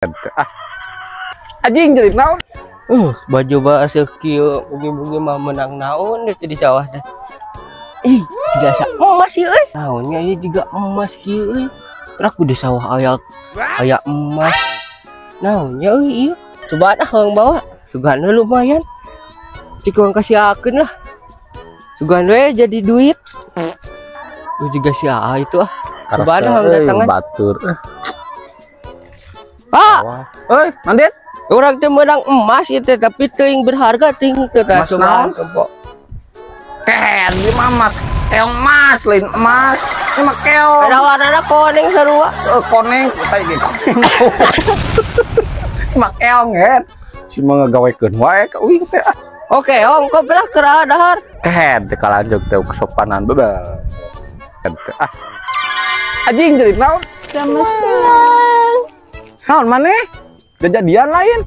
Ah. Anjing jadi naon? Baju bahasa kieu mugi-mugi mah menang naon teh di sawah teh. Ih, jiga sa emas ieu euy. Naonnya ieu jiga emas kieu euy. Raku di sawah aya aya emas. Naonnya euy ieu? Coba dah urang bawa. Sugan we lumayan. Cik urang kasiakeun lah. Sugan we jadi duit. Lu juga si A itu ah. Coba dah urang datangan. Batur. Pak, Euy, Mandit. Urang teh meunang emas ieu teh tapi teuing berharga teuing teu tah Emas cobaan naon? Kempo. Ken, ieu mah emas. Keong emas, lain emas. Ini mah keong. Ada warnana koneng sarua. Eh, koneng, tai ge koneng. Ini mah keong, Hen. Si mah ngagawekeun wae ka uing teh ah. Oke, ong kok belah keur dahar. Ken, teh kalanjut teh kesopanan bebel. Ken teh ah. Anjing jadi naon? Selamat siang. Naon maneh? Jadian lain.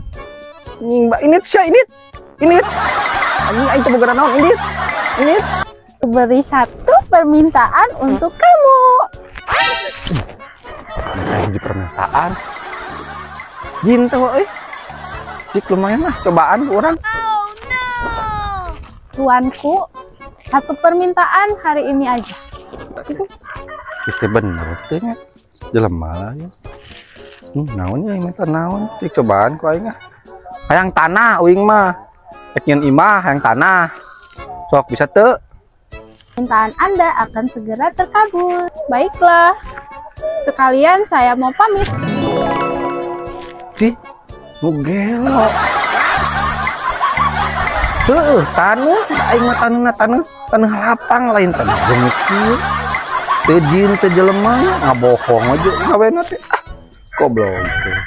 Anjing, mbak ini sia ini. Ini. Anjing aing teh boga naon ini. Ini. Beri satu permintaan untuk kamu. Hiji permintaan. Jin teh euy. Cik lumayan lah cobaan ku urang. Tuanku, satu permintaan hari ini aja. Itu bener teh nya. Jelema lah ya. Naon nya minta naon? Cik cobaan ku aing ah. Hayang tanah uing mah. Rek nyeun imah hayang tanah. Sok bisa teu? Permintaan Anda akan segera terkabul. Baiklah. Sekalian saya mau pamit. Cih, nu gelo. Heueuh, taneuh, aing mah taneuhna taneuh, taneuh lapang lain taneuh gemuk kieu. Teu jin teu jelema ngabohong aja gawena teh. Ah, goblok teh.